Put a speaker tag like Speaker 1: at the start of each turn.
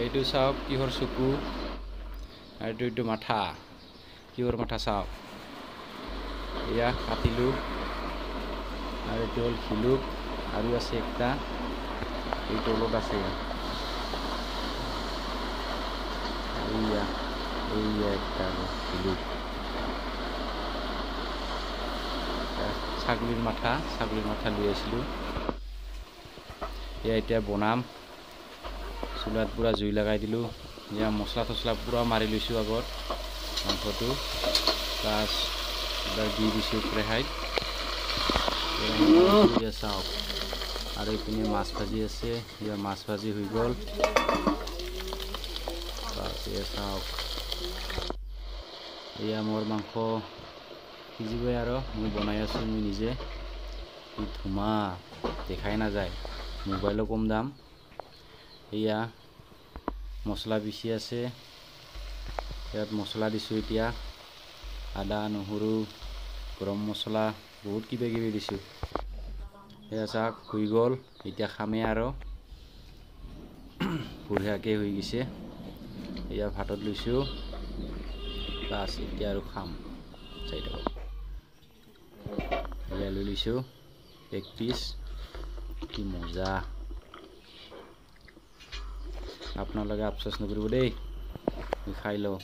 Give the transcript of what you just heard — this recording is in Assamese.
Speaker 1: এইটো চাওক কিহৰ চকু, আৰু এইটো মাথা, কিহৰ মাথা চাওক। এয়া কাটিলোঁ। আৰু এইটো হ'ল শিলুক, আৰু আছে একটা এই তলত আছে। এইয়া এইয়া একটা আৰু শিলুক, ছাগলীৰ মাথা, ছাগলীৰ মাথা লৈ আহিছিলোঁ। এয়া এতিয়া বনাম। চুলাত পূৰা জুই লগাই দিলোঁ। এয়া মছলা চছলা পূৰা মাৰি লৈছোঁ আগত মাংসটো, প্লাছ এবাৰ দি দিছোঁ কেৰাহীত। চাওক, আৰু এইপিনে মাছ ভাজি আছে। এয়া মাছ ভাজি হৈ গ'ল। এয়া চাওক, এয়া মোৰ মাংস সিজিবই আৰু মই বনাই আছোঁ মই নিজে। কি ধুমা, দেখাই নাযায়, মোবাইলো কম দাম। এয়া মছলা পিচি আছে, ইয়াত মছলা দিছোঁ এতিয়া, আদা নহৰু গৰম মছলা বহুত কিবা কিবি দিছোঁ। এয়া চাওক হৈ গ'ল, এতিয়া খামেই আৰু। বঢ়িয়াকৈ হৈ গৈছে। এয়া ভাতত লৈছোঁ, বাছ এতিয়া আৰু খাম। চাই থাকক, এয়া লৈ লৈছোঁ এক পিচ, কি মজা। আপোনালোকে আফচোচ নকৰিব দেই, খাই লওঁ।